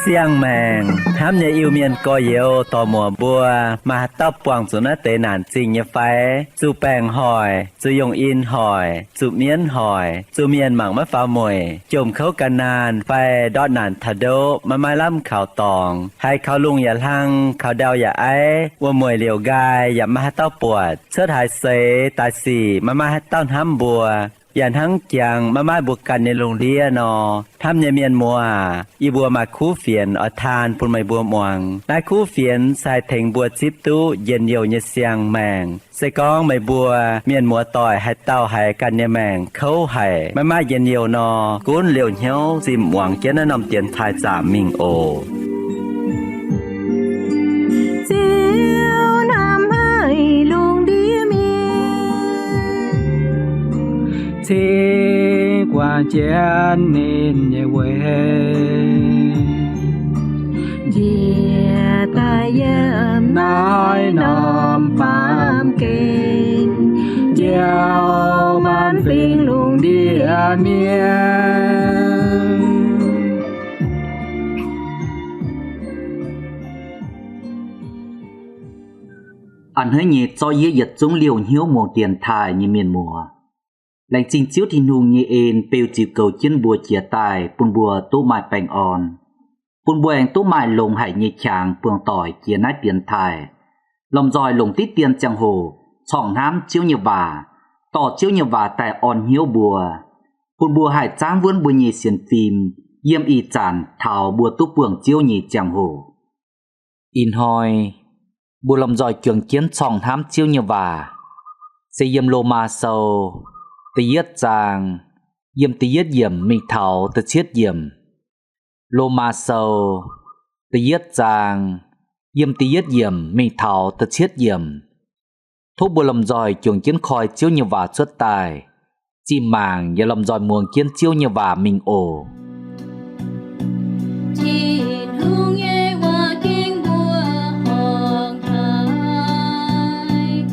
Siang-maengc hnamv nyei Iu-Mienh gorx-youz dorc-muoc mbuo, maaih haaix dauh buangh zuqc naaiv deix naanc zingh nyei fai? Zuqc baengc hoic, zuqc yongh in hoic, zuqc mienv hoic, zuqc mienh mangc maiv faaux mueic, jomc kouv gan naanh fai ndortv naanc taux ndoqv maiv maaih lamh kaux dorngx, haiz kaux lungh yaac hlang, kaux ndau yaac aiv, wuom-mueic liouc nqaai yaac maiv maaih haaix dauh buatc, cuotv haaix seix daaih sic maiv maaih haaix dauh hnamv mbuo, yaac hnangv jangx maiv maaih mbuo ganh nyei lungh ndiev nor, hnamv nyei mienh muoz aac, yie mbuo maaih kuv fienx oix taan bun meih mbuo muangx. Naaiv kuv fienx se haih tengx mbuo zipv duqv njien-youh nyei siang-maengc. Se gorngv meih mbuo mienh muoz-doic haaix dauh haiz ganh nyei maengc kouv haic, maiv maaih njien-youh nor, gunv liouh hnyouv zinh muangx jienv naaiv norm dienx taaih zaamc mingh oc. Ziouv hnamv haic lungh ndiev mienh, cingx guangc jienv ninh nyei weic, njiec daaih yiem naaiv norm baamh gen, njoux maanc fingx lungh ndiev mienh. A'hneiv nyei zorqv yie yietc zungv liouh hnyouv muangx dienx taaih nyei mienh muoz. Laengz zingh Ziouv Tin-Hungh nyei en beu ziux goux jienv mbuo jiex daaih bun mbuo duqv maaih baengh orn, bun mbuo aengx duqv maaih longx haic nyei qangx buangh doic jiex naaiv dienx taaih, lomh nzoih longc diqv dien ziangh hoc corngh hnamv Ziouv nyei waac, dorh Ziouv nyei waac daaih orn hnyouv mbuo, bun mbuo haih zaangv wuonv mbuo nyei sienx fim yiem ih zanc taux mbuo duqv buangh Ziouv nyei ziangh hoc. Ih hnoi mbuo lomh nzoih juangc jienv corngh hnamv Ziouv nyei waac, se yiem Lomaa Sou da'yietv zaang, yiem da'yietv yiemc mingh taux da'cietv yiemc. Lomaa Sou da'yietv zaang, yiem da'yietv yiemc mingh taux da'cietv yiemc. Tov mbuo lomh nzoih juangc jienv koi Ziouv nyei waac cuotv daaih, zinh mangc yaac lomh nzoih muangx jienv Ziouv nyei waac mingh oc. Tin-Hungh nyei waac gengh mbuo horngh haic.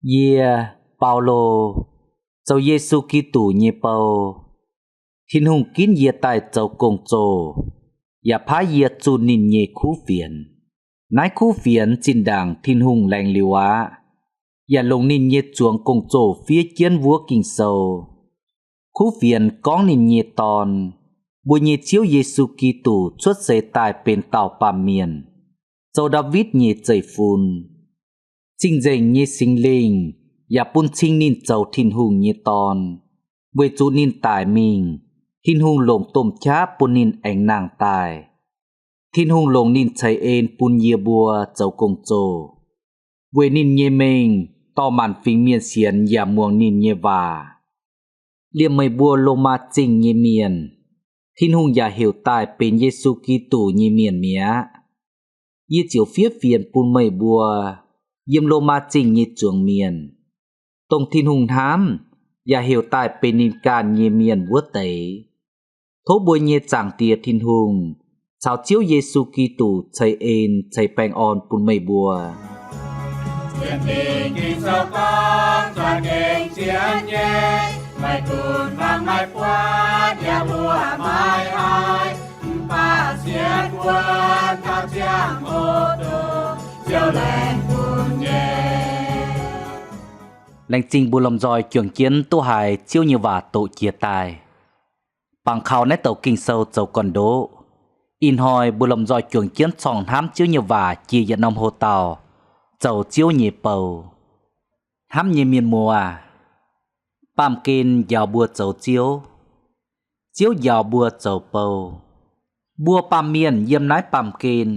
Yie, Baulo, zoux Yesu Giduc nyei bou. Tin-Hungh ginv yie daaih zoux gong-zoh, yaac paaiv yie zunh ninh nyei kuv fienx. Naaiv kuv fienx zinh ndaangc Tin-Hungh laengz liuz aqv, yaac longc ninh nyei zuangx gong-zoh fiev jienv wuov Ging-Sou. Kuv fienx gorngv ninh nyei Dorn, mbuo nyei Ziouv Yesu Giduc cuotv seix daaih benx dauh baamh mienh, zoux Ndaawitv nyei zeiv-fun. Cing-nzengc nyei Singx Lingh yaac bun cing ninh zoux Tin-Hungh nyei Dorn, weic zuqc ninh daic mingh, Tin-Hungh longc domh qaqv bun ninh aengx nangh daaih. Tin-Hungh longc ninh ceix en bun yie mbuo zoux gong-zoh, weic ninh nyei mengh dorh maanc fingx mienh sienx yaac muangx ninh nyei waac. Liemh meih mbuo Lomaa Zingh nyei mienh, Tin-Hungh yaac heuc daaih benx Yesu Giduc nyei mienh mi'aqv. Yie ziouc fiev fienx bun meih mbuo, yiem Lomaa Zingh nyei zuangx mienh, dongh Tin-Hungh hnamv yaac heuc daaih benx ninh ganh nyei mienh wuov deix. Tov mbuo nyei Zaangc Diex Tin-Hungh caux Ziouv Yesu Giduc ceix en ceix baengh orn bun meih mbuo. Laengz zingh mbuo lomh nzoih juangc jienv duqv haiz Ziouv nyei waac doqc jiex daaih. Bangc kaux naaiv douc Ging-Sou zoux gorn-ndoqv, ih hnoi mbuo lomh nzoih juangc jienv corngh hnamv Ziouv nyei waac jiex yietc norm hoc-dauh, zoux Ziouv nyei bou. Hnamv nyei mienh muoz, baamh gen njaaux mbuo zoux ziouv, ziouv njaaux mbuo zoux bou. Mbuo baamh mienh yiem naaiv baamh gen,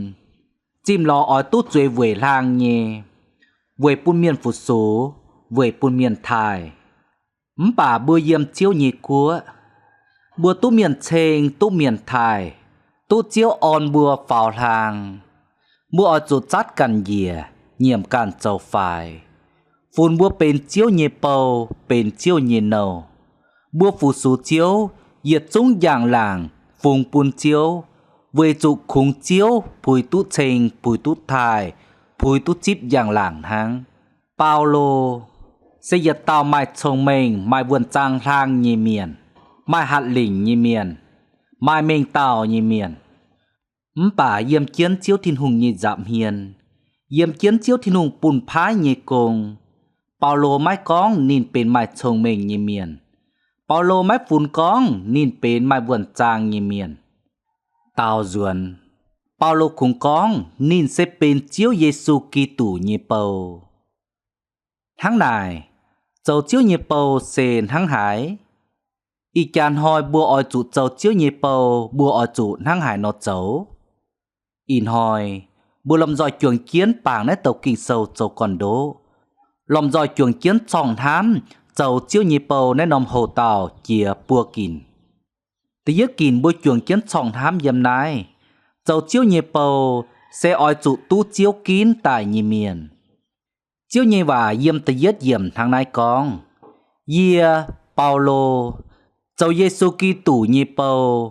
zimh lorz oix duqv zueiz weic hlaang nyei, weic bun mienh fu-sux, weic bun mienh taaih. Mv baac mbuo yiem Ziouv nyei guoqv, mbuo duqv mienh ceng, duqv mienh taaih, duqv Ziouv orn mbuo faaux hlaang. Mbuo oix zuqc zatv ganh njiec, nyiemc ganh zoux faix, funx mbuo benx Ziouv nyei bou, benx Ziouv nyei nouh. Mbuo fu-sux Ziouv, yietc zungv njang-laangc fungx bun Ziouv, weic zuqc kungx Ziouv puix duqv ceng, puix duqv taaih, puix duqv zipv njang-laangc hnangv. Baulo se yietc dauh maaih cong-mengh, maaih wuonh zaang hlang nyei mienh, maaih hatc lingc nyei mienh, maaih mengh dauh nyei mienh. Mv baac yiem jienv Ziouv Tin-Hungh nyei nza'hmien, yiem jienv Ziouv Tin-Hungh bun paaiv nyei gong, Baulo maiv gorngv ninh benx maaih cong-mengh nyei mienh. Baulo maiv funx gorngv ninh benx maaih wuonh zaang nyei mienh. Daaux nzuonx, Baulo kungx gorngv ninh se benx Ziouv Yesu Giduc nyei bou. Hnangv naaic, zoux Ziouv nyei bou se hnangv haaix? Ih jaax hnoi mbuo oix zuqc zoux Ziouv nyei bou, mbuo oix zuqc hnangv haaix nor zoux? Ih hnoi mbuo lomh nzoih juangc jienv bangc naaiv douc Ging-Sou zoux gorn-ndoqv, lomh nzoih juangc jienv corngh hnamv zoux Ziouv nyei bou naaiv norm houx-dauh jiex buo ginc. Da'yietv ginc mbuo juangc jienv corngh hnamv yiem naaiv, zoux Ziouv nyei bou se oix zuqc duqv Ziouv ginv daaih nyei mienh. Ziouv nyei waac yiem da'yietv yiemc hnangv naaiv gorngv, Yie, Baulo, zoux Yesu Giduc nyei bou,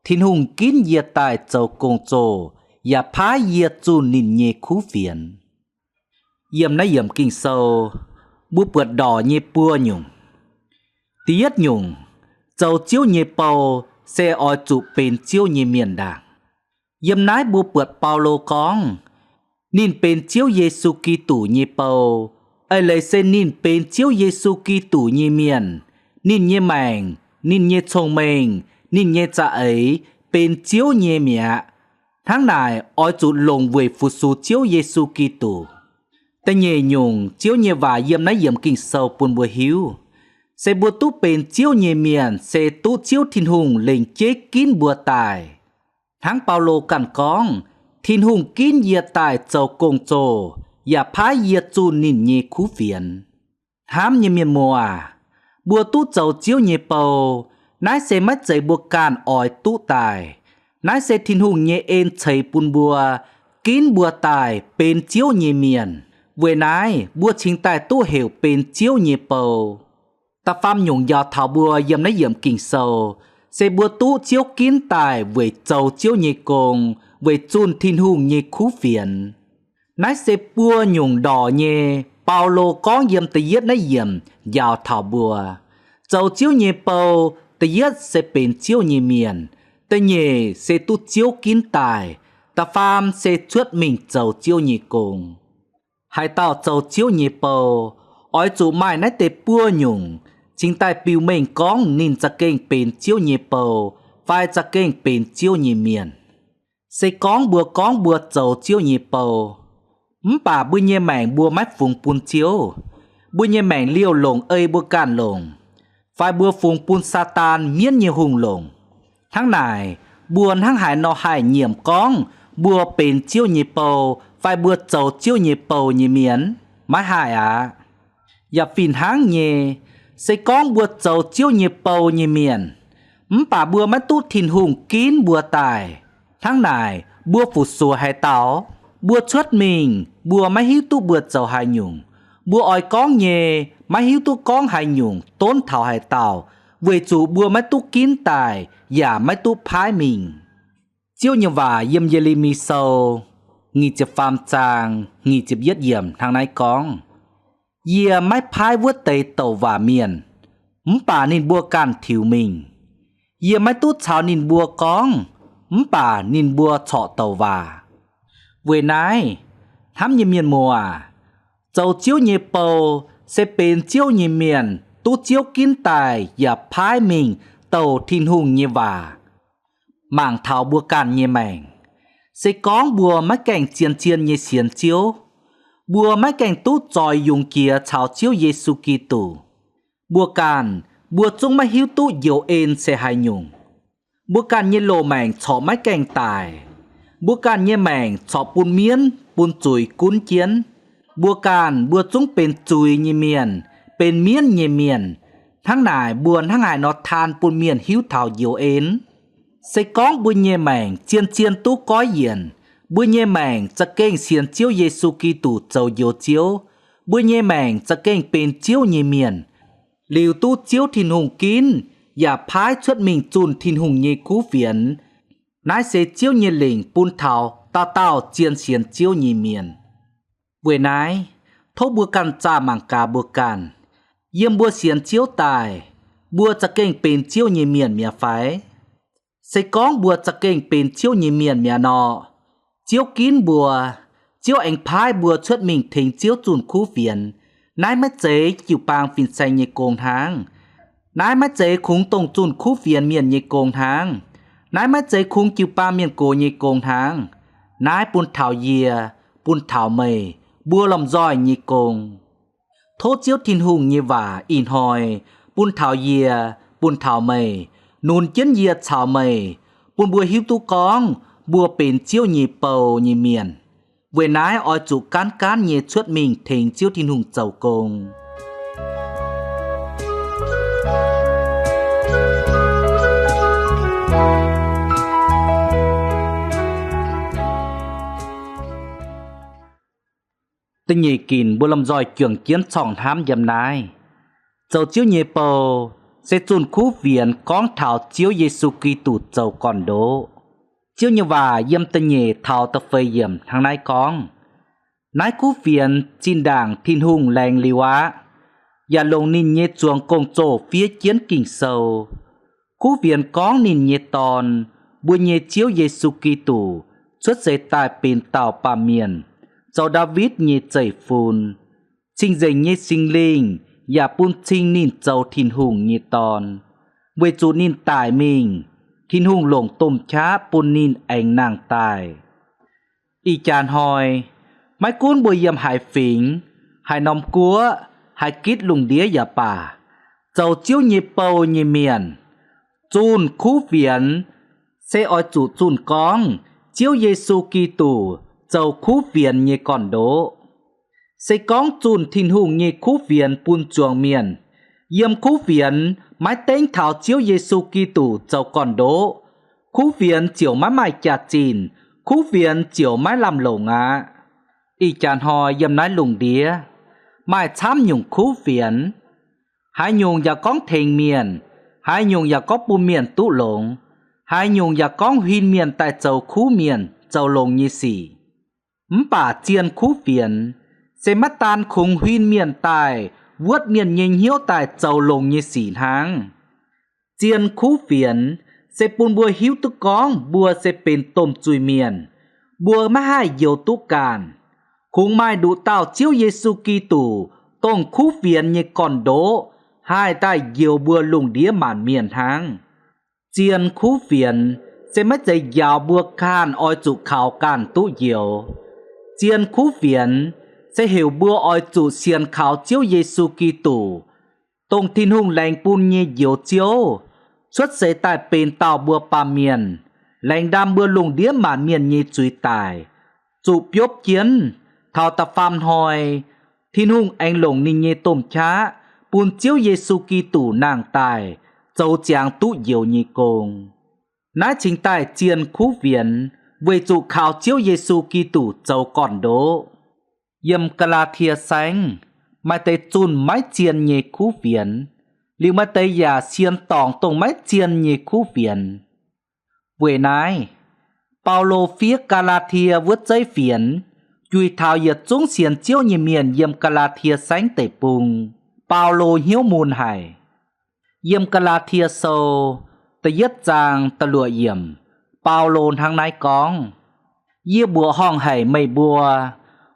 Tin-Hungh ginv yie daaih zoux gong-zoh yaac paaiv yie zunh ninh nyei kuv fienx. Yiem naaiv yiemc Ging-Sou, mbuo buatc ndorqc nyei buo nyungc. Da'yietv nyungc, zoux Ziouv nyei bou se oix zuqc benx Ziouv nyei mienh ndaangc. Yiem naaiv mbuo buatc Baulo gorngv, ninh benx Ziouv Yesu Giduc nyei bou, eix leiz se ninh benx Ziouv Yesu Giduc nyei mienh. Ninh nyei maengc, ninh nyei cong-mengh, ninh nyei za'eix benx Ziouv nyei mi'aqv. Hnangv naaic, oix zuqc longc weic fu-sux Ziouv Yesu Giduc. Da'nyeic nyungc, Ziouv nyei waac yiem naaiv yiemc Ging-Sou bun mbuo hiuv, se mbuo duqv benx Ziouv nyei mienh se duqv Ziouv Tin-Hungh lengc jeiv ginv mbuo daaih. Hnangv Baulo ganh gorngv, Tin-Hungh ginv yie daaih zoux gong-zoh yaac paaiv yie zunh ninh nyei kuv fienx. Hnamv nyei mienh muoz aac, mbuo duqv zoux Ziouv nyei bou, naaiv se maiv zeiz mbuo ganh oix duqv daaih. Naaiv se Tin-Hungh nyei en ceix bun mbuo, ginv mbuo daaih benx Ziouv nyei mienh. Weic naaiv mbuo cingx daaih duqv heuc benx Ziouv nyei bou. Da'faam nyungc njaaux taux mbuo yiem naaiv yiemc Ging-Sou, se mbuo duqv Ziouv ginv daaih weic zoux Ziouv nyei gong, weic zunh Tin-Hungh nyei kuv fienx. Naaiv se buo nyungc ndorqc nyei, Baulo gorngv yiem da'yietv naaiv yiemc njaaux taux mbuo, zoux Ziouv nyei bou, da'yietv se benx Ziouv nyei mienh, da'nyeic se duqv Ziouv ginv daaih, da'faam se cuotv mingh zoux Ziouv nyei gong. Haaix dauh zoux Ziouv nyei bou, oix zuqc maaih naaiv deix buo nyungc, cingx daaih biux mengh gorngv ninh za'gengh benx Ziouv nyei bou, fai za'gengh benx Ziouv nyei mienh. Se gorngv mbuo gorngv mbuo zoux Ziouv nyei bou, mv baac mbuo nyei maengc mbuo maiv fungx bun Ziouv, mbuo nyei maengc liouh longc ei mbuo ganh longc, fai mbuo fungx bun Saadaan, mienv nyei hungh, longc. Hnangv naaic, mbuo hnangv haaix nor haih nyiemc gorngv mbuo benx Ziouv nyei bou fai mbuo zoux Ziouv nyei bou nyei mienh? Maiv haih aqv. Yaac fih hnangv nyei, se gorngv mbuo zoux Ziouv nyei bou nyei mienh, mv baac mbuo maiv duqv Tin-Hungh ginv mbuo daaih, hnangv naaic mbuo fu-sux haaix dauh? Mbuo cuotv mingh, mbuo maiv hiuv duqv mbuo zoux haaix nyungc. Mbuo oix gorngv nyei, maiv hiuv duqv gorngv haaix nyungc, donv taux haaix dauh, weic zuqc mbuo maiv duqv ginv daaih yaac maiv duqv paaiv mingh. Ziouv nyei waac yiem Ye^le^mi Sou nyic ziepc faam zaang nyic ziepc yietv yiemc hnangv naaiv gorngv, Yie maiv paaiv wuov deix douc waac mienh, mv baac ninh mbuo ganh tiux mingh. Yie maiv duqv caux ninh mbuo gorngv, mv baac ninh mbuo corc douc waac. Weic naaiv, hnamv nyei mienh muoz aac, zoux Ziouv nyei bou se benx Ziouv nyei mienh duqv Ziouv ginv daaih yaac paaiv mingh douc Tin-Hungh nyei waac. Mangc taux mbuo ganh nyei maengc, se gorngv mbuo maiv gaengh zien-zien nyei sienx Ziouv, mbuo maiv gaengh duqv zoix yungz jiex caux Ziouv Yesu Giduc, mbuo ganh, mbuo zungv maiv hiuv duqv njoux en se haaix nyungc. Mbuo ganh nyei loz-maengc corc maiv gaengh daic. Mbuo ganh nyei maengc corc bun mienv, bun zuiz gunv jienv. Mbuo ganh mbuo zungv benx zuiz nyei mienh, benx mienv nyei mienh. Hnangv naaic mbuo hnangv haaix nor taan bun mienh hiuv taux njoux en? Se gorngv mbuo nyei maengc zien-zien duqv goiv yienc, mbuo nyei maengc za'gengh sienx Ziouv Yesu Giduc zoux Njoux Ziouv, mbuo nyei maengc za'gengh benx Ziouv nyei mienh, liuz duqv Ziouv Tin-Hungh ginv yaac paaiv cuotv mingh zunh Tin-Hungh nyei kuv fienx. Naaiv se Ziouv nyei lingc bun taux dauh dauh zien sienx Ziouv nyei mienh. Weic naaiv, tov mbuo ganh zaah mangc gaax mbuo ganh. Yiem mbuo sienx Ziouv daaih, mbuo za'gengh benx Ziouv nyei mienh mi'aqv fai? Se gorngv mbuo za'gengh benx Ziouv nyei mienh mi'aqv nor, Ziouv ginv mbuo, Ziouv aengx paaiv mbuo cuotv mingh tengx Ziouv zunh kuv fienx. Naaiv maiv zeiz jiu-baang fin-saeng nyei gong hnangv. Naaiv maiv zeiz kungx dongh zunh kuv fienx mienh nyei gong hnangv. Naaiv maiv zeiz kungx jiu-baang mienh gox nyei gong hnangv. Naaiv bun taux yie, bun taux meih, mbuo lomh nzoih nyei gong. Tov Ziouv Tin-Hungh nyei waac ih hnoi bun taux yie, bun taux meih, nunz jienv yie caux meih, bun mbuo hiuv duqv gorngv mbuo benx Ziouv nyei bou nyei mienh. Weic naaiv oix zuqc gaanv gaanv nyei cuotv mingh tengx Ziouv Tin-Hungh zoux gong. Da'nyeic ginc mbuo lomh nzoih juangc jienv corngh hnamv yiem naaiv. Zoux Ziouv nyei bou se zunh kuv fienx gorngv taux Ziouv Yesu Giduc zoux gorn-ndoqv. Ziouv nyei waac yiem da'nyeic taux da'feix yiemc hnangv naaiv gorngv, naaiv kuv fienx zinh ndaangc Tin-Hungh laengz liuz aqv, yaac longc ninh nyei zuangx gong-zoh fiev jienv Ging-Sou. Kuv fienx gorngv ninh nyei Dorn, mbuo nyei Ziouv Yesu Giduc, cuotv seix daaih benx dauh baamh mienh, zoux Ndaawitv nyei zeiv-fun. Cing-nzengc nyei Singx Lingh yaac bun cing ninh zoux Tin-Hungh nyei Dorn, weic zuqc ninh daic mingh, Tin-Hungh longc domh qaqv bun ninh aengx nangh daaih. Ih jaax hnoi, maiv gunv mbuo yiem haaix fingx, haaix norm guoqv, haaix gitv lungh ndiev yaac baac, zoux Ziouv nyei bou nyei mienh, zunh kuv fienx se oix zuqc zunh gorngv Ziouv Yesu Giduc zoux kuv fienx nyei gorn-ndoqv. Se gorngv zunh Tin-Hungh nyei kuv fienx bun zuangx mienh, yiem kuv fienx maiv dengv taux Ziouv Yesu Giduc zoux gorn-ndoqv, kuv fienx ziouc maiv maaih jaax-zinh, kuv fienx ziouc maiv lamh longc aqv. Ih jaax hnoi yiem naaiv lungh ndiev, maaih camv nyungc kuv fienx. Haaix nyungc yaac gorngv tengx mienh, haaix nyungc yaac gorngv bun mienh duqv longx, haaix nyungc yaac gorngv huin mienh daaih zoux kuv mienh zoux longx nyei sic. Mv baac zien kuv fienx se maiv daan kungx huin mienh daaih wuotv mienh nyei hnyouv daaih zoux longx nyei sic hnangv. Zien kuv fienx se bun mbuo hiuv duqv gorngv mbuo se benx domh zuiz mienh, mbuo maiv haih njoux duqv ganh. Kungx maaih nduqc dauh Ziouv Yesu Giduc, dongh kuv fienx nyei gorn-ndoqv, haih daaih njoux mbuo lungh ndiev maanc mienh hnangv. Zien kuv fienx se maiv zeiz njaaux mbuo ganh oix zuqc kaux ganh duqv njoux. Zien kuv fienx se heuc mbuo oix zuqc sienx kaux Ziouv Yesu Giduc, dongh Tin-Hungh laengz bun nyei Njoux Ziouv, cuotv seix daaih benx dauh mbuo baamh mienh, laengz ndaam mbuo lungh ndiev maanc mienh nyei zuiz daic, zuqc biopv jienv. Taux da'faam hnoi, Tin-Hungh aengx longc ninh nyei domh qaqv bun Ziouv Yesu Giduc nangh daaih zoux ziangx duqv njoux nyei gong. Naaiv cingx daaih zien kuv fienx weic zuqc kaux Ziouv Yesu Giduc zoux gorn-ndoqv. Yiem Gaa^laa^tie Saengv, maaih deix zunh maiv zien nyei kuv fienx, liuz maaih deix yaac sien dorngc dongh maiv zien nyei kuv fienx. Weic naaiv, Baulo fiev Gaa^laa^tie wuov zeiv fienx juix taux yietc zungv sienx Ziouv nyei mienh yiem Gaa^laa^tie Saengv Deic-Bung. Baulo hnyouv mun haic. Yiem Gaa^laa^tie Sou da'yietv zaang da'luoqc yiemc, Baulo hnangv naaiv gorngv, Yie mbuoqc horngh haic meih mbuo,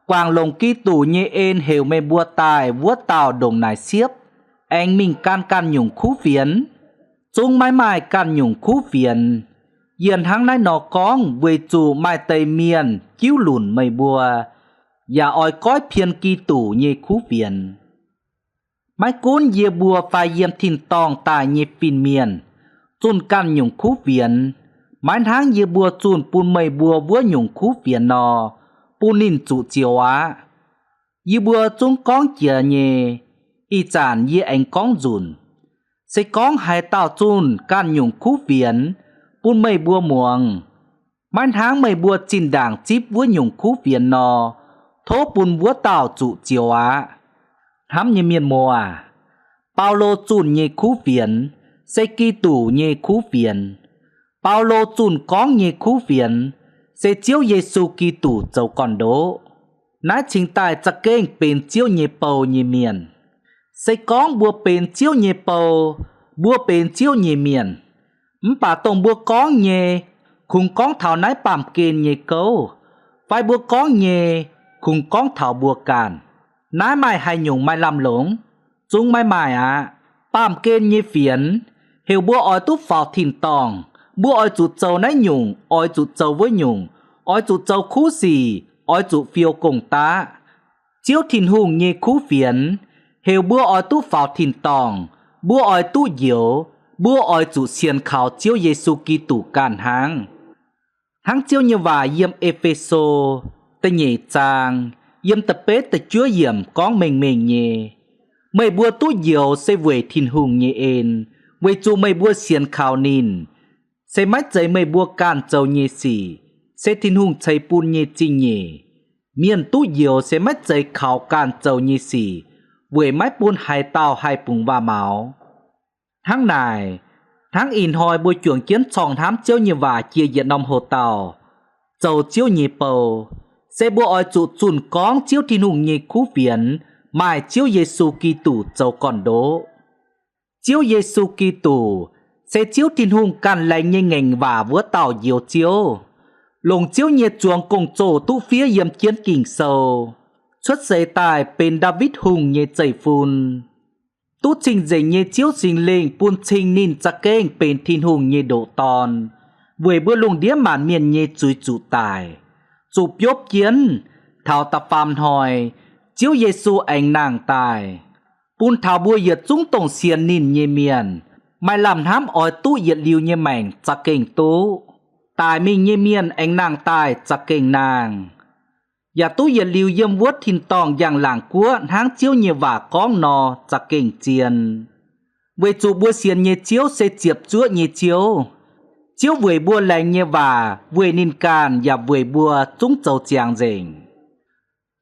guangc longc Giduc nyei en heuc meih mbuo daaih wuov dauh ndongc naaic siepv, aengx mingh gan ganh nyungc kuv fienx? Zungv maiv maaih ganh nyungc kuv fienx. Yie hnangv naaiv nor gorngv weic zuqc maaih deix mienh jiuv lunc meih mbuo, yaac oix goiv pien Giduc nyei kuv fienx. Maiv gunv yie mbuo fai yiem tin-dorngh daaih nyei fin-mienh zunh ganh nyungc kuv fienx, maiv hnangv yie mbuo zunh bun meih mbuo wuov nyungc kuv fienx nor, bun ninh zuqc zioux aqv. Yie mbuo zungv gorngv jiex nyei, ih zanc yie aengx gorngv nzunc. Se gorngv haaix dauh zunh ganh nyungc kuv fienx bun meih mbuo muangx, maiv hnangv meih mbuo zinh ndaangc zipv wuov nyungc kuv fienx nor, tov bun wuov dauh zuqc zioux aqv. Hnamv nyei mienh muoz aac, Baulo zunh nyei kuv fienx se Giduc nyei kuv fienx. Baulo zunh gorngv nyei kuv fienx se Ziouv Yesu Giduc zoux gorn-ndoqv. Naaiv cingx daaih za'gengh benx Ziouv nyei bou nyei mienh. Se gorngv mbuo benx Ziouv nyei bou, mbuo benx Ziouv nyei mienh. Mv baac dongh mbuo gorngv nyei, kungx gorngv taux naaiv baamh gen nyei gouv, fai mbuo gorngv nyei, kungx gorngv taux mbuo ganh. Naaiv maaih haaix nyungc maaih lamh longc? Zungv maiv maaih aqv. Baamh gen nyei fienx heuc mbuo oix duqv faaux tin-dorngh, mbuo oix zuqc zoux naaiv nyungc, oix zuqc zoux wuov nyungc, oix zuqc zoux kuv sic, oix zuqc fiou gong-daqv. Ziouv Tin-Hungh nyei kuv fienx heuc mbuo oix duqv faaux tin-dorngh, mbuo oix duqv njoux, mbuo oix zuqc sienx kaux Ziouv Yesu Giduc ganh hnangv. Hnangv Ziouv nyei waac yiem E^fe^so da'nyeic zaang, yiem da'betv da'juov yiemc gorngv mengh mengh nyei, meih mbuo duqv njoux se weic Tin-Hungh nyei en, weic zuqc meih mbuo sienx kaux ninh. Se maiv zeiz meih mbuo ganh zoux nyei sic, se Tin-Hungh ceix bun nyei zingh nyeic. Mienh duqv njoux se maiv zeiz kaux ganh zoux nyei sic, weic maiv bun haaix dauh haih bungx waac-maux. Hnangv naaic, hnangv ih hnoi mbuo juangc jienv corng hnamv Ziouv nyei waac jiex yietc norm hoc dauh, zoux Ziouv nyei bou, se mbuo oix zuqc zunh gorngv Ziouv Tin-Hungh nyei kuv fienx maaih Ziouv Yesu Giduc zoux gorn-ndoqv. Ziouv Yesu Giduc se Ziouv Tin-Hungh ganh laengz nyei ngaengc waac wuov dauh Njoux Ziouv. Longc Ziouv nyei zuangx gong-zoh duqv fiev yiem jienv Ging-Sou, cuotv seix daaih benx Ndaawitv Hungh nyei zeiv-fun. Duqv cing-nzengc nyei Ziouv Singx Lingh bun cing ninh za'gengh benx Tin-Hungh nyei ndoqc Dorn, weic mbuo lungh ndiev maanc mienh nyei zuiz zuqc daic, zuqc biopv jienv. Taux da'faam hnoi, Ziouv Yesu aengx nangh daaih, bun taux mbuo yietc zungv dongh sienx ninh nyei mienh maaih lamh hnamv oix duqv yietc liuz nyei maengc za'gengh duqv. Daic mingh nyei mienh aengx nangh daaih za'gengh nangh, yaac duqv yietc liuz yiem wuov tin-dorngh njang-laangc guoqv hnangv Ziouv nyei waac gorngv nor za'gengh zien. Weic zuqc mbuo sienx nyei Ziouv se ziepc zuoqv nyei Ziouv. Ziouv weic mbuo laengz nyei waac weic ninh ganh yaac weic mbuo zungv zoux ziangx nzengc.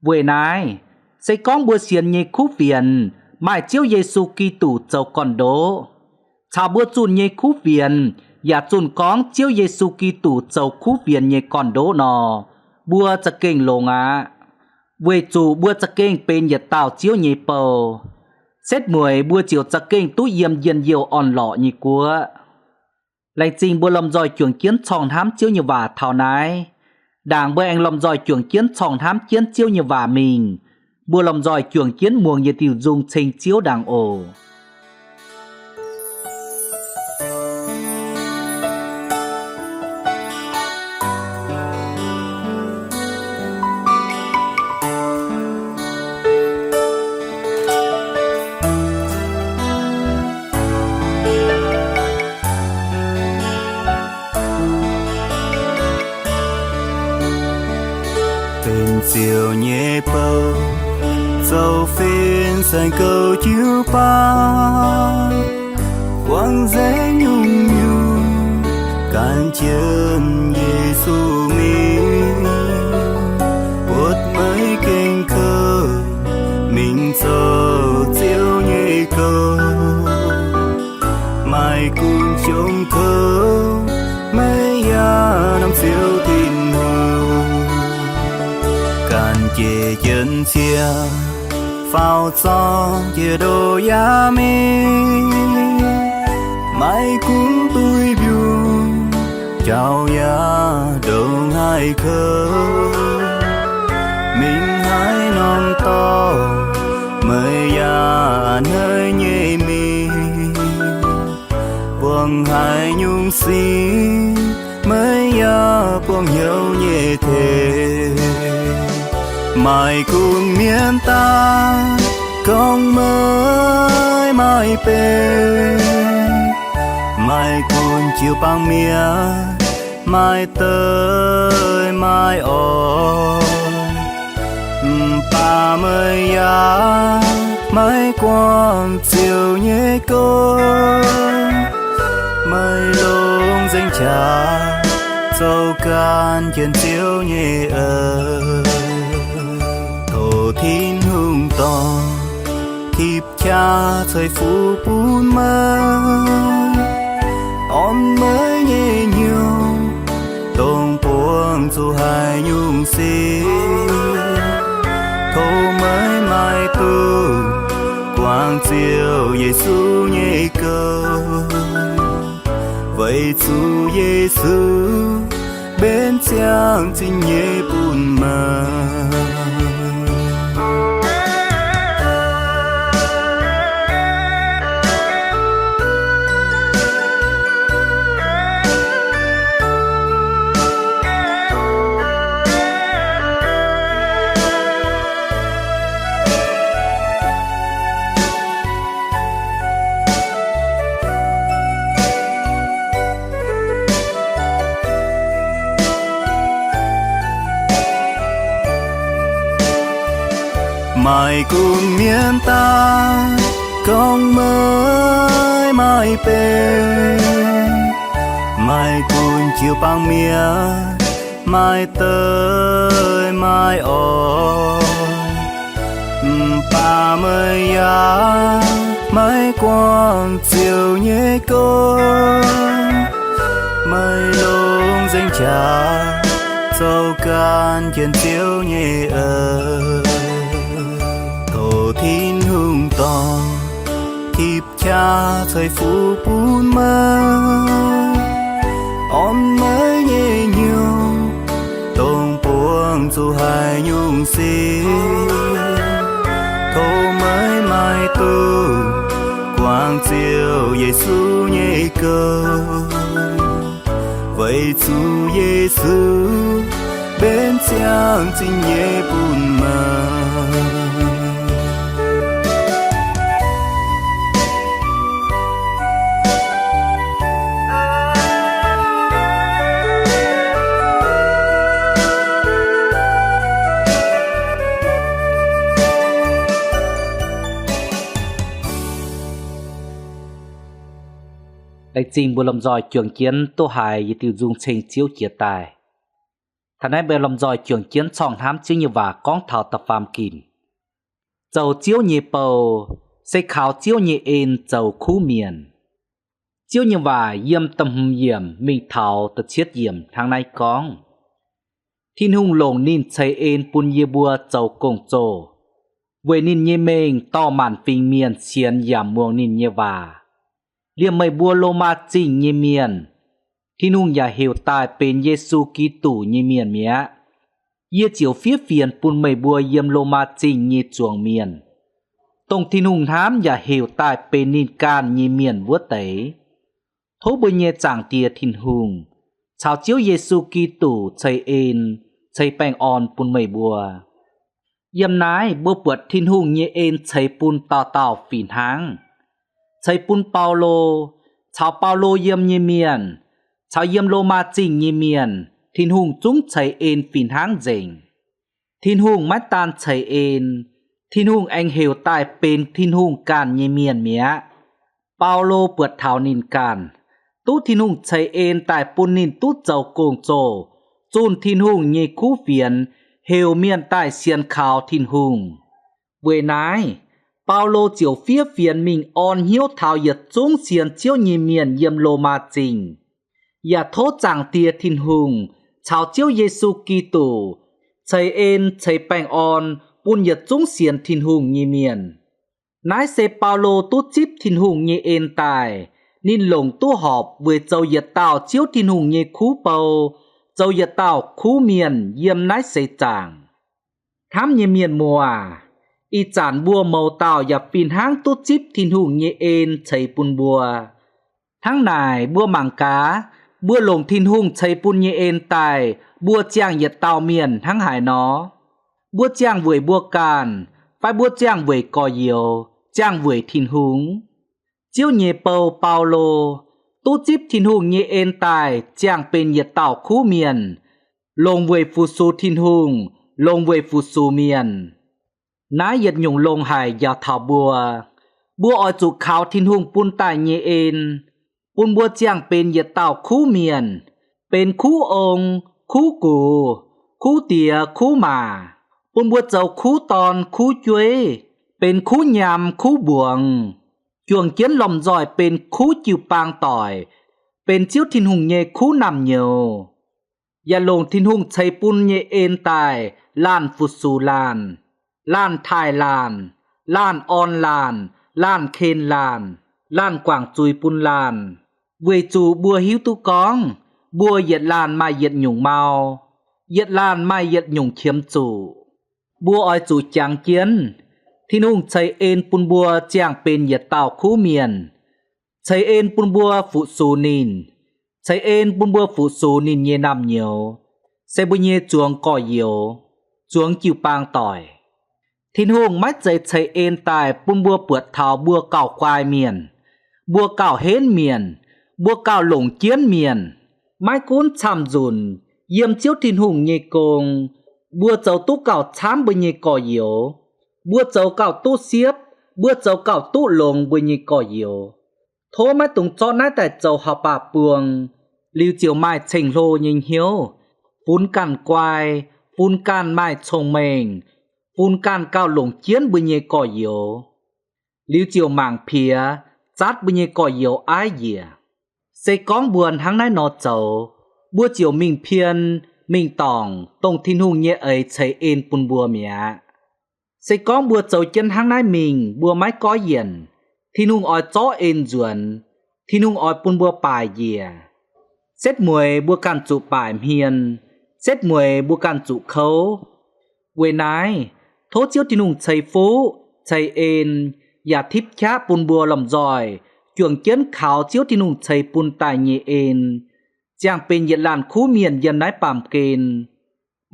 Weic naaiv, se gorngv mbuo sienx nyei kuv fienx maaih Ziouv Yesu Giduc zoux gorn-ndoqv, caux mbuo zunh nyei kuv fienx yaac zunh gorngv Ziouv Yesu Giduc zoux kuv fienx nyei gorn-ndoqv nor, mbuo za'gengh longx aqv, weic zuqc mbuo za'gengh benx yietc dauh Ziouv nyei bou. Setv mueiz mbuo ziouc za'gengh duqv yiem njien-youh orn-lorqc nyei guoqv. Laengz zingh mbuo lomh nzoih juangc jienv corng hnamv Ziouv nyei waac taux naaiv. Ndaangc mbuo aengx lomh nzoih juangc jienv corng hnamv jienv Ziouv nyei waac mingh, mbuo lomh nzoih juangc jienv muangx yietc diuc nzung ceng Ziouv ndaangc oc. Benx Ziouv nyei bou, zoux fin saeng-goux jiu-baang, huaang nzengc nyungc-nyungc, gan jienv Yesu mingh, buatc maiv gengh kouv, mingh zoux Ziouv nyei gouv. Maaih gunv jongc kouv, maiv yaac norm Ziouv Tin-Hungh. Ganh jiex jienv cie, faaux zorng jiex ndoh yaac mingh, maiv gunv duih mbiungc, jauv yaac ndongc haaix kouv, mingh haaix norm dorngx, maiv yaac hneiv nyei mingh. Buangh haaix nyungc sic, maiv yaac buangh hnyouv nyei tengx. Maaih gunv mienh daaih gorngv meih maaih benx, maaih gunv jiu-baang mienh maaih deix maaih orn, mv baac meih yaac maiv guangc Ziouv nyei gong. Meih longc nzengc qaqv zoux gan jienv Ziouv nyei eix. Tov Tin-Hungh dorh Ipv qaqv ceix fuqv bun meih, orn meih nyei hnyouv, dongh buangh zuqc haaix nyungc sic. Tov meih maiv dungx guangc Ziouv Yesu nyei gouv, weic zuqc Yesu mbenc ziangh zingh nyei bun meih. Maaih gunv mienv daaih gorngv meih maaih benx, maaih gunv jiu-baang mi'aqv, maaih deix maaih orv, mv baac meih yaac maiv guangc Ziouv nyei gouv. Meih longc nzengc qaqv zoux ganh jienh Ziouv nyei eix. Tov Tin-Hungh dorh ipv qaqv ceix fuqv bun meih, orn meih nyei hnyouv, dongh buangh zuqc haaix nyungc sic. Tov meih maiv dungx guangc Ziouv Yesu nyei gouv, weic zuqc Yesu mbenc ziangh zingh nyei bun meih. Laengz zingh mbuo lomh nzoih juangc jienv duqv haiz yie diuh nzung ceng Ziouv jiex daaih. Taux naaiv mbuo lomh nzoih juangc jienv corngh hnamv Ziouv nyei waac gorngv taux da'faam ginc. Zoux Ziouv nyei bou, se kaux Ziouv nyei en zoux kuv mienh. Ziouv nyei waac yiem da'hmz yiemc mingh taux da'cietv yiemc hnangv naaiv gorngv, Tin-Hungh longc ninh ceix en bun yie mbuo zoux gong-zoh, weic ninh nyei mengh dorh maanc fingx mienh sienx yaac muangx ninh nyei waac. Liemh meih mbuo Lomaa Zingh nyei mienh, Tin-Hungh yaac heuc daaih benx Yesu Giduc nyei mienh mi'aqv. Yie ziouc fiev fienx bun meih mbuo yiem Lomaa Zingh nyei zuangx mienh, dongh Tin-Hungh hnamv yaac heuc daaih benx ninh ganh nyei mienh wuov deix. Tov mbuo nyei Zaangc Diex Tin-Hungh caux Ziouv Yesu Giduc ceix en, ceix baengh orn bun meih mbuo. Yiem naaiv mbuo buatc Tin-Hungh nyei en ceix bun dauh dauh fih hnangv. Ceix bun Baulo, caux Baulo yiem nyei mienh, caux yiem Lomaa Zingh nyei mienh, Tin-Hungh zungv ceix en fih hnangv nzengc. Tin-Hungh maiv daan ceix en, Tin-Hungh aengx heuc daaih benx Tin-Hungh ganh nyei mienh mi'aqv. Baulo buatc taux ninh ganh, duqv Tin-Hungh ceix en daaih bun ninh duqv zoux gong-zoh, zunh Tin-Hungh nyei kuv fienx, heuc mienh daaih sienx kaux Tin-Hungh. Weic naaiv, Baulo ziouc fiev fienx mingh orn hnyouv taux yietc zungv sienx Ziouv nyei mienh yiem Lomaa Zingh. Yaac tov Zaangc Diex Tin-Hungh caux Ziouv Yesu Giduc ceix en ceix baengh orn bun yietc zungv sienx Tin-Hungh nyei mienh. Naaiv se Baulo duqv zipv Tin-Hungh nyei en daaih, ninh longc duqv horpc weic zoux yietc dauh Ziouv Tin-Hungh nyei kuv bou, zoux yietc dauh kuv mienh yiem naaiv seix zaangc. Hnamv nyei mienh muoz, ih zanc mbuo mouz dauh yaac fih hnangv duqv zipv Tin-Hungh nyei en ceix bun mbuo. Hnangv naaic mbuo mangc gaax, mbuo longc Tin-Hungh ceix bun nyei en daaih, mbuo ziangh yietc dauh mienh hnangv haaix nor? Mbuo ziangh weic mbuo ganh, fai mbuo ziangh weic gorx-youz, ziangh weic Tin-Hungh? Ziouv nyei bou, Baulo, duqv zipv Tin-Hungh nyei en daaih ziangh benx yietc dauh kuv mienh, longc weic fu-sux Tin-Hungh, longc weic fu-sux mienh. Naaiv yietc nyungc longx haic njaaux taux mbuo. Mbuo oix zuqc kaux Tin-Hungh bun daaih nyei en, bun mbuo ziangh benx yietc dauh kuv mienh, benx kuv ong, kuv gux, kuv diex, kuv maac, bun mbuo zoux kuv dorn, kuv jueiv, benx kuv nyaam kuv mbuangz, juangc jienv lomh nzoih benx kuv jiu-baang doic, benx Ziouv Tin-Hungh nyei kuv naamh nyouz. Yaac longc Tin-Hungh ceix bun nyei en daaih laanh fu-sux laanh, laanh taaih laanh, laanh orn laanh, laanh ken laanh, laanh guangc zuiz bun laanh, weic zuqc mbuo hiuv duqv gorngv mbuo yietc laanh maaih yietc nyungc mau, yietc laanh maaih yietc nyungc qiemx zuqc. Mbuo oix zuqc jangx jienv, Tin-Hungh ceix en bun mbuo ziangh benx yietc dauh kuv mienh, ceix en bun mbuo fu-sux ninh, ceix en bun mbuo fu-sux ninh nyei naamh nyouz, se mbuo nyei zuangx gorx-youz, zuangx jiu-baang doic. Tin-Hungh maiv zeiz ceix en daaih bun mbuo buatc taux mbuo gauh guai mienh, mbuo gauh henv mienh, mbuo gauh longc jienv mienh. Maiv gunv camv-nzunc yiem Ziouv Tin-Hungh nyei gong, mbuo zoux duqv gauh camv mbuo nyei gorx-youz, mbuo zoux gauh duqv siepv, mbuo zoux gauh duqv longx mbuo nyei gorx-youz. Tov maiv dungx zorqv naaiv daaih zoux haaix baac buang, liuz ziouc maaih ceng-hlo nyei hnyouv, funx ganh guai, funx ganh maaih cong-mengh, funx ganh gauh longc jienv mbuo nyei gorx-youz, liuz ziouc mangc piex, zatv mbuo nyei gorx-youz aiv njiec. Se gorngv mbuo hnangv naaiv nor zoux, mbuo ziouc mingh pien, mingh dorngc dongh Tin-Hungh nyei eix ceix en bun mbuo mi'aqv. Se gorngv mbuo zoux jienv hnangv naaiv mingh mbuo maiv goiv yienc, Tin-Hungh oix zorqv en nzuonx, Tin-Hungh oix bun mbuo baaic njiec. Setv mueiz mbuo ganh zuqc baaic hmien, setv mueiz mbuo ganh zuqc kouv. Weic naaiv, tov Ziouv Tin-Hungh ceix fuqv ceix en, yaac tipv qaqv bun mbuo lomh nzoih juangc jienv kaux Ziouv Tin-Hungh ceix bun daaih nyei en, ziangh benx yietc laanh kuv mienh yiem naaiv baamh gen,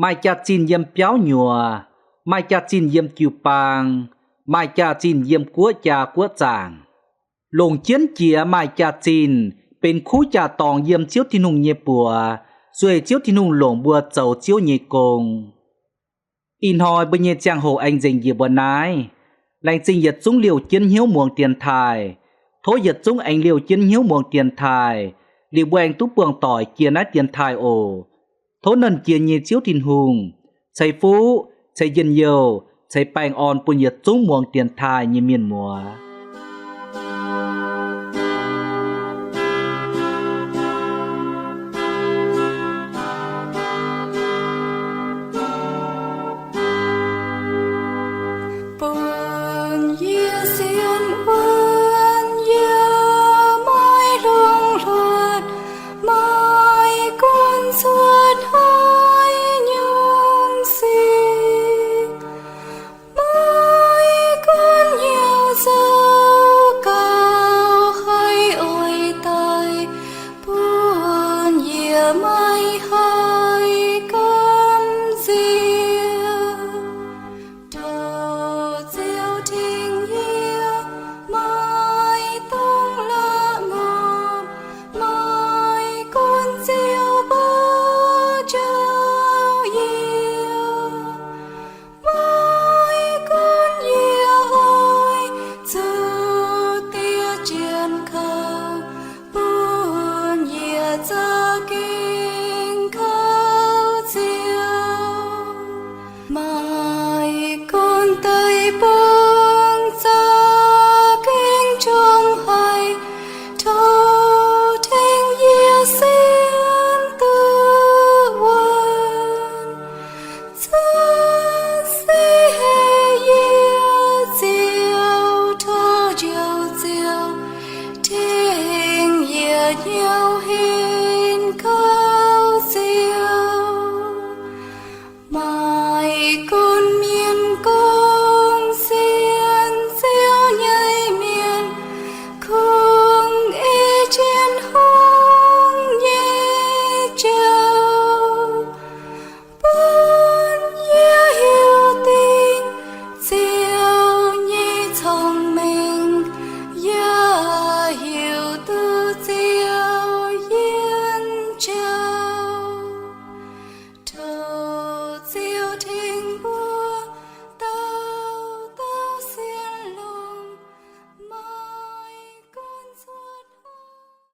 maaih jaax-zinh yiem biauv nyuoz, maaih jaax-zinh yiem jiu-baang, maaih jaax-zinh yiem guoqv jaa guoqv zaangc, longc jienv jiex maaih jaax-zinh benx kuv jaa-dorngx yiem Ziouv Tin-Hungh nyei buoz, sueih Ziouv Tin-Hungh longc mbuo zoux Ziouv nyei gong. Ih hnoi mbuo nyei ziangh hoc aengx nzengc njiec mbuo naaiv. Laengz zingh yietc zungv liouh jienv hnyouv muangx dienx taaih. Tov yietc zungv aengx liouh jienv hnyouv muangx dienx taaih, liuz mbuo aengx duqv buangh doic jiex naaiv dienx taaih oc. Tov Nernh Jiex nyei Ziouv Tin-Hungh ceix fuqv ceix njien-youh ceix baengh orn bun yietc zungv muangx dienx taaih nyei mienh muoz.